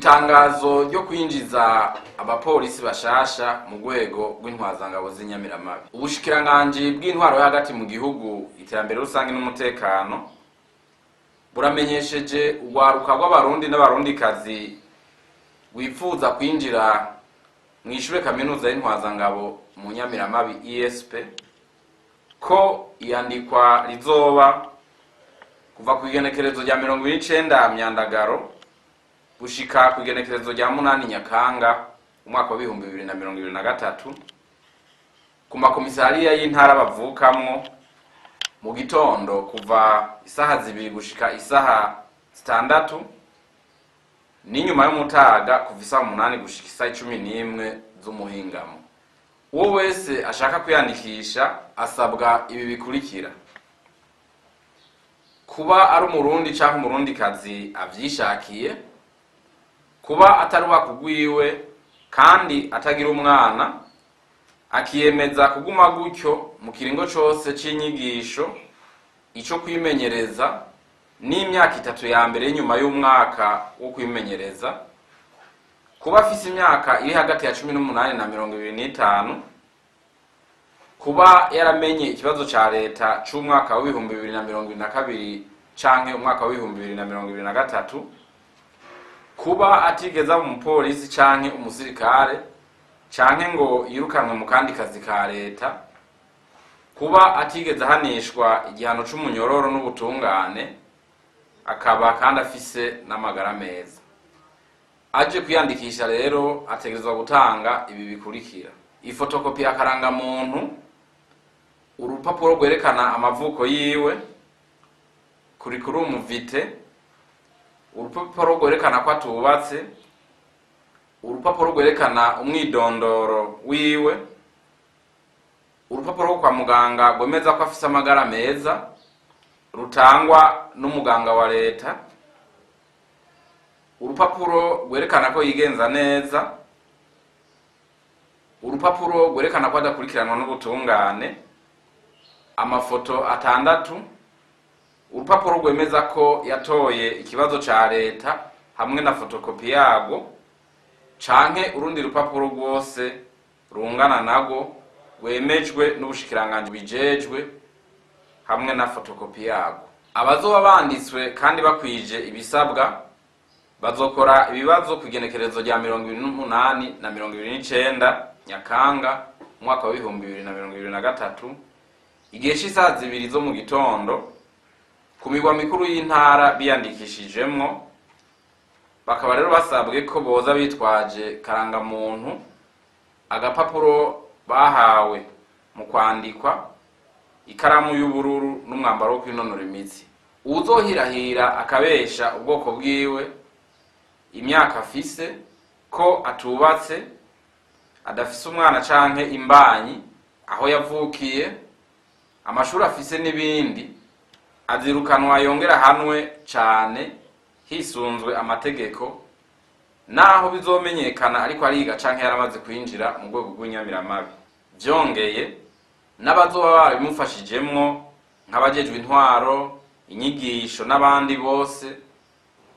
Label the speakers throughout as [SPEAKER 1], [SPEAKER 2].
[SPEAKER 1] Itangazo ryo kwinjiza abapolisi bashasha mu rwego rw'intwazangabo z'inyamiramabi. Ubushikiranganji bw'intwaro yo hagati mu gihugu, iterambere rusange n'umutekano buramenyesheje urwaruka rw'Abarundi n'Abarundikazi rwifuza kwinjira mw'ishure kaminuza y'intwazangabo mu Nyamiramabi ISP ko iyandikwa rizoba kuva ku igenekerezo rya 29 Myandagaro gushika ku igenekerezo rya 8 Nyakanga umwaka wa 2023 ku makomisariya y'intara bavukamwo, mu gitondo kuva isaha 2 gushika isaha 6, n'inyuma y'umutaga kuva isaha 8 gushika isaha 11 z'umuhingamo. Uwo wese ashaka kwiyandikisha asabwa ibi bikurikira: kuba ari Umurundi canke Umurundikazi avyishakiye, kuba atari kugwiwe kandi atagira umwana, akiyemeza kuguma gutyo mu kiringo cose c'inyigisho, ico kwimenyereza n'imyaka 3 ya mbere y'inyuma y'umwaka wo kwimenyereza, kuba afise imyaka iri hagati ya 18 na 25, kuba yaramenye ikibazo ca leta c'umwaka w'2022 canke umwaka w'2023, kuba atigeze aba umupolisi canke umusirikare canke ngo yirukanwe mu kandi kazi ka leta, kuba atigeze ahanishwa igihano c'umunyororo n'ubutungane, akaba kandi afise n'amagara meza. Aje kwiyandikisha rero ategerezwa gutanga ibi bikurikira: ifotokopi ya karangamuntu, urupapuro rwerekana amavuko yiwe, curriculum vitae, urupapuro rwerekana ko atubatse, urupapuro rwerekana umwidondoro wiwe, urupapuro rwo kwa muganga rwemeza ko afise amagara meza rutangwa n'umuganga wa leta, urupapuro rwerekana ko yigenza neza, urupapuro rwerekana ko adakurikiranwa n'ubutungane, amafoto 6, urupapuro rwemeza ko yatoye ikibazo ca leta hamwe na fotokopi yarwo, canke urundi rupapuro rwose rungana narwo rwemejwe n'ubushikiranganji bijejwe hamwe na fotokopi yarwo. Abazoba banditswe kandi bakwije ibisabwa bazokora ibibazo ku igenekerezo rya 28 na 29 Nyakanga umwaka w'2023, igihe c'isaha 2 zo mu gitondo, ku migwa mikuru y'intara biyandikishijemwo. Bakaba rero basabwe ko boza bitwaje karangamuntu, agapapuro bahawe mu kwandikwa, ikaramu y'ubururu n'umwambaro wo kwinonora imitsi. Uwuzohirahira akabesha ubwoko bwiwe, imyaka afise, ko atubatse, adafise umwana canke imbanyi, aho yavukiye, amashuri afise n'ibindi, azirukanwa yongera ahanwe cane hisunzwe amategeko, naho bizomenyekana ariko ariga canke yaramaze kwinjira mu rwego rw'inyamiramabi. Vyongeye, n'abazoba babimufashijemwo nk'abajejwe intwaro, inyigisho n'abandi bose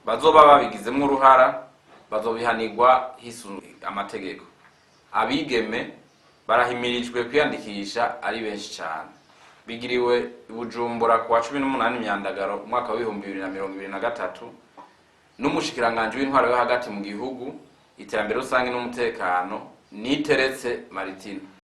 [SPEAKER 1] bazoba babigizemwo uruhara bazobihanirwa hisunzwe amategeko. Abigeme barahimirijwe kwiyandikisha ari benshi cane. Bigiriwe i Bujumbura ku wa 18 Myandagaro umwaka w'2023 n'umushikiranganji w'intwaro yo hagati mu gihugu, iterambere rusange n'umutekano, Niteretse Maritina.